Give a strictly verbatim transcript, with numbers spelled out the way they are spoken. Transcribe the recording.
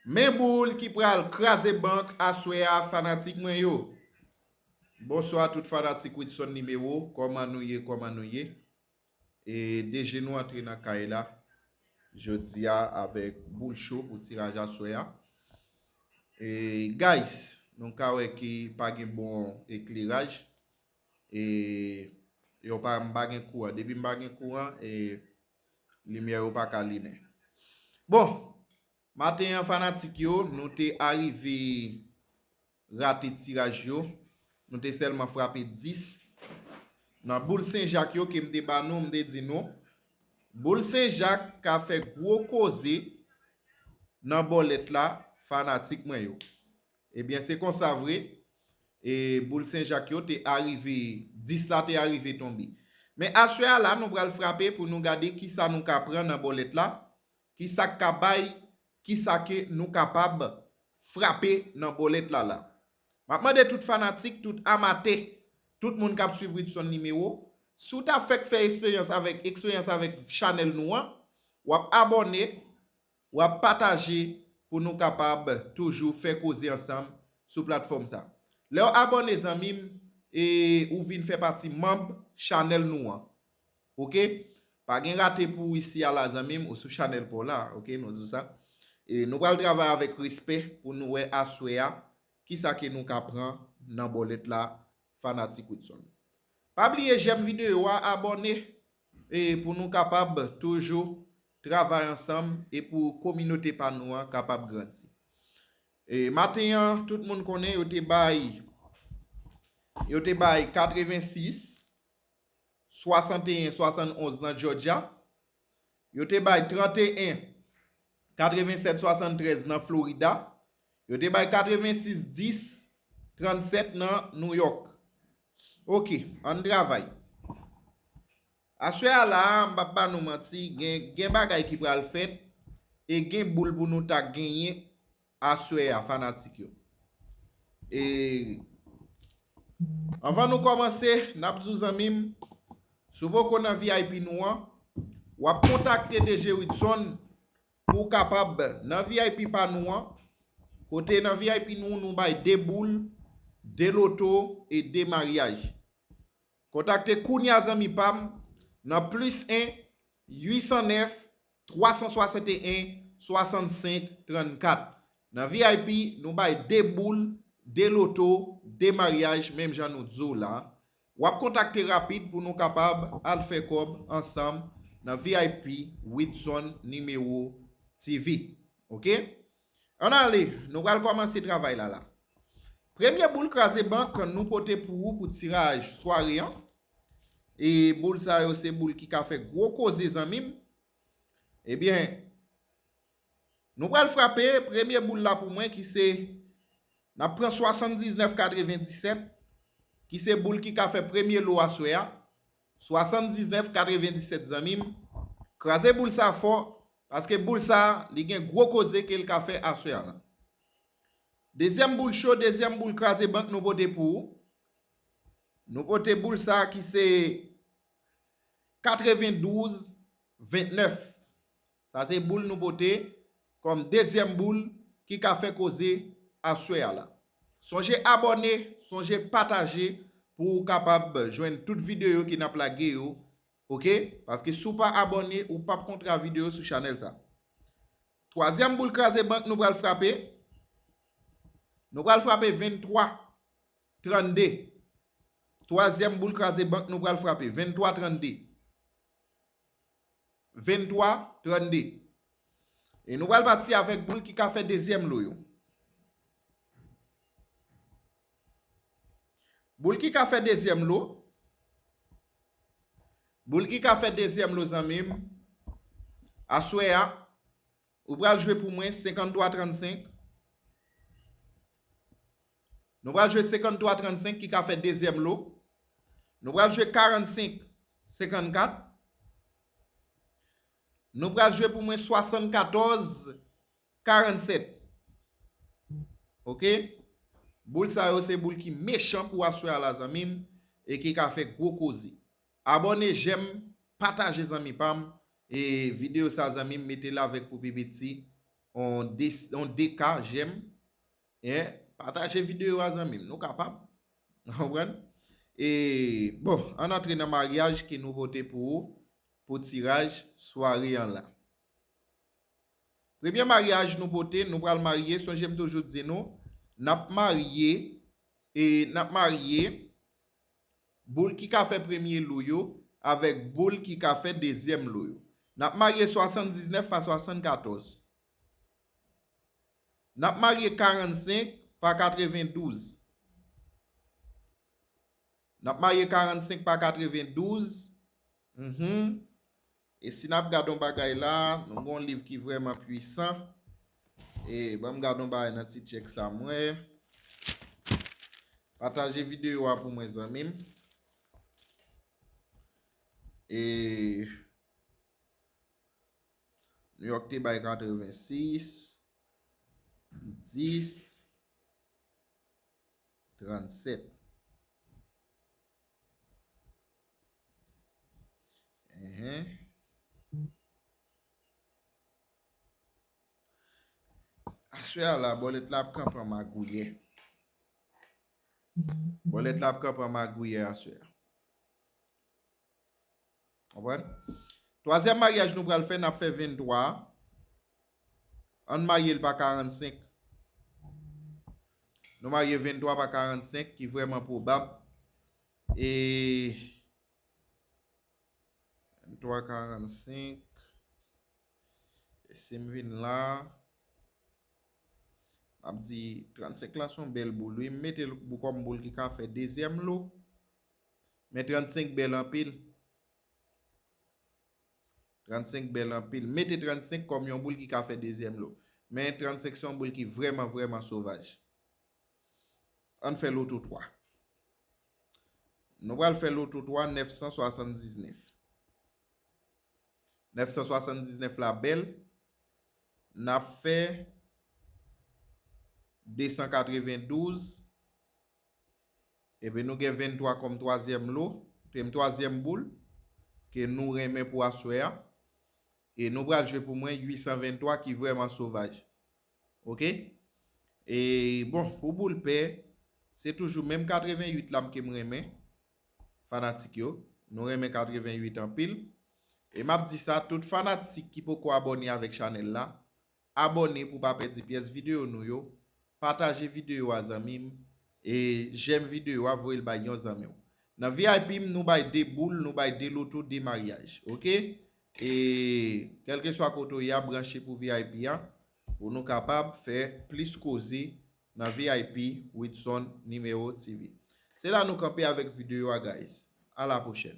Men boul ki pral kraze bank aswè a, fanatik mwen yo. Bonswa tout fanatik Widson Nimewo, kòman nou ye, kòman nou ye? E deje nou antre nan kay la jodi a avèk boul cho pou tiraj aswè a. E guys, nou ka wè ki pa gen bon ekleraj. E yo pa, m pa gen kouran. Depi m pa gen kouran, e limyè yo pa ka limen. Bon, maten an, fanatik yo, nou te arive rate tiraj yo. Nou te sèlman frape dis. Nan boul Senjak yo ke m te ba nou, m te di nou, boul Senjak ka fè gwo koze nan bòlèt la, fanatik mwen yo. Ebyen, se konsa vre. E boul Senjak yo te arive, dis la te arive tonbe. Men aswè a la, nou pral frape pou nou gade kisa nou ka pran nan bòlèt la, kisa k ka bay, kisa ke nou kapab frape nan bòlèt la la. M ap mande tout fanatik, tout amatè, tout moun k ap swiv Widson Nimewo, si w ta fèk fè eksperyans avèk, eksperyans avèk chanèl nou an, w ap abòne, w ap pataje pou nou kapab toujou fè koze ansanm sou platfòm sa. Lè w abòne, zanmi m, e ou vin fè pati manm chanèl nou an. Oke? Pa gen rate pou w isi a la, zanmi m, ou sou chanèl pa w la, oke, nou di w sa. E nou pral travay avèk respè pou nou wè aswè a kisa ke nou ka pran nan bòlèt la, fanatik Widson. Pa bliye jèm videyo a, abòne, e pou nou kapab toujou travay ansanm e pou kominote pa nou an kapab grandi. E maten an, tout moun konnen yo te bay, yo te bay katrevensis, swasanteyen, swasannonz nan Georgia. Yo te bay tranteyen, katrevensèt, swasanntrèz nan Florida. Yo te bay katrevensis, dis, trannsèt nan New York. Oke, ann travay. Aswè a la, m p ap ba nou manti, gen, gen bagay ki pral fèt, e gen boul pou nou ta genyen aswè a, fanatik yo. E anvan nou kòmanse, n ap di w, zanmi m, si w poko nan V I P nou an, w ap kontakte D J Widson pou w kapab nan V I P pa nou an. Kote nan V I P nou, nou bay de boul, de loto e de maryaj. Kontakte kounye a, zanmi pa m, nan plis en, uitsannèf, twasanswasanteyen, swasannsenk, trannkat. Nan V I P, nou bay de boul, de loto, de maryaj, menm jan nou di w la. W ap kontakte rapid pou nou kapab al fè kòb ansanm nan V I P Widson Nimewo T V. Oke? Ann ale, nou pral kòmanse travay la la. Premye boul kraze bank nou pote pou ou pou tiraj sware an. E boul sa yo se boul ki ka fè gwo koze, zanmi m. Ebyen, nou pral frape premye boul la pou mwen ki se, n ap pran swasanndiznèf katrevendisèt, ki se boul ki ka fè premye lo aswè a. Swasanndiznèf katrevendisèt, zanmi m. Kraze boul sa fò, paske boul sa, li gen gwo koze ke l ka fè aswè a la. Dezyèm boul cho, dezyèm boul kraze bank nou pote pou ou. Nou pote boul sa ki se katrevendouz ventnèf. Sa se boul nou pote kòm dezyèm boul ki ka fè koze aswè a la. Sonje abòne, sonje pataje pou w kapab jwenn tout videyo ke n ap lage yo, oke? Paske si w pa abòne, ou p ap kontre a videyo sou chanèl sa. Twazyèm boul kraze bank nou pral frape. Nou pral frape venntwa trannde. Twazyèm boul kraze bank nou pral frape, venntwa trannde. Venntwa trannde. E nou pral pati avèk boul ki ka fè dezyèm lo yo. Boul ki ka fè dezyèm lo. Boul ki ka fè dezyèm lo, zanmi m. Aswè a, ou pral jwe pou mwen senkanntwa trannsenk. Nou pral jwe senkanntwa trannsenk ki ka fè dezyèm lo. Nou pral jwe karannsenk senkannkat. Nou pral jwe pou mwen swasannkatòz karannsèt. Oke? Boul sa yo se boul ki mechan pou aswè a la, zanmi m, e ki ka fè gwo koze. Abòne, jèm, pataje, zanmi pa m, e videyo sa, zanmi m, mete l avèk pou pi piti. on de, on de ka j'aime. Hein? Pataje videyo a, zanmi m. Nou kapab. Konprann? E, bon, ann antre nan maryaj ke nou pote pou ou, pou tiraj sware an la. Premye maryaj nou pote, nou pral marye, sonje m toujou di nou, n ap marye, e n ap marye boul ki ka fè premye lo yo avèk boul ki ka fè dezyèm lo yo. N ap marye swasanndiznèf pa swasannkatòz. N ap marye karannsenk pa katrevendouz. N ap marye karannsenk pa katrevendouz. Mhm. E si n ap gad yon bagay la, nou gen yon liv ki vrèman pwisan. E ban m gad yon bagay nan ti tchèk sa mwen. Pataje videyo a pou mwen, zanmi m. E New York te bay katrevensis, dis, trannsèt. Enhen. Aswè a la, bòlèt la ap kanpe an magouyè. Bòlèt la ap kanpe an magouyè aswè a. Konprann? Twazyèm maryaj nou pral fè, n ap fè venntwa. Ann marye l pa karannsenk. Nou marye venntwa pa karannsenk, ki vrèman pwobab. E venntwa karannsenk. E si m vin la, m ap di trannsenk la se yon bèl boul, wi. M mete l bou-, kòm boul ki ka fè dezyèm lo. Men trannsenk bèl anpil. Trannsenk bèl anpil. Mete trannsenk kòm yon boul ki ka fè dezyèm lo. Men trannsenk se yon boul ki vrèman, vrèman sovaj. Ann fè loto twa. Nou pral fè loto twa, nèf san swasanndisnèf. Nèf san swasanndisnèf la bèl. N ap fè de san katrevendouz. Epi nou gen venntwa kòm twazyèm lo, kòm twazyèm boul, ke nou renmen pou aswè a. E nou pral jwe pou mwen uit san venntwa ki vrèman sovaj. Oke? E bon, pou boul pè, se toujou menm katrevenuit la m ke m renmen. Fanatik yo, nou renmen katrevenuit anpil. E m ap di sa, tout fanatik ki poko abòne avèk chanèl la, abòne pou pa pèdi pyès videyo nou yo, pataje videyo a zanmi m, e j'aime videyo a, voye l bay yon zanmi w. Nan V I P m, nou bay de boul, nou bay de loto, de maryaj, oke? E kèlkeswa kote w ye a, branche pou V I P a, pou nou kapab fè plis koze nan V I P Widson Numéro T V. Se la nou kanpe avèk videyo a, guys. A la pwochèn.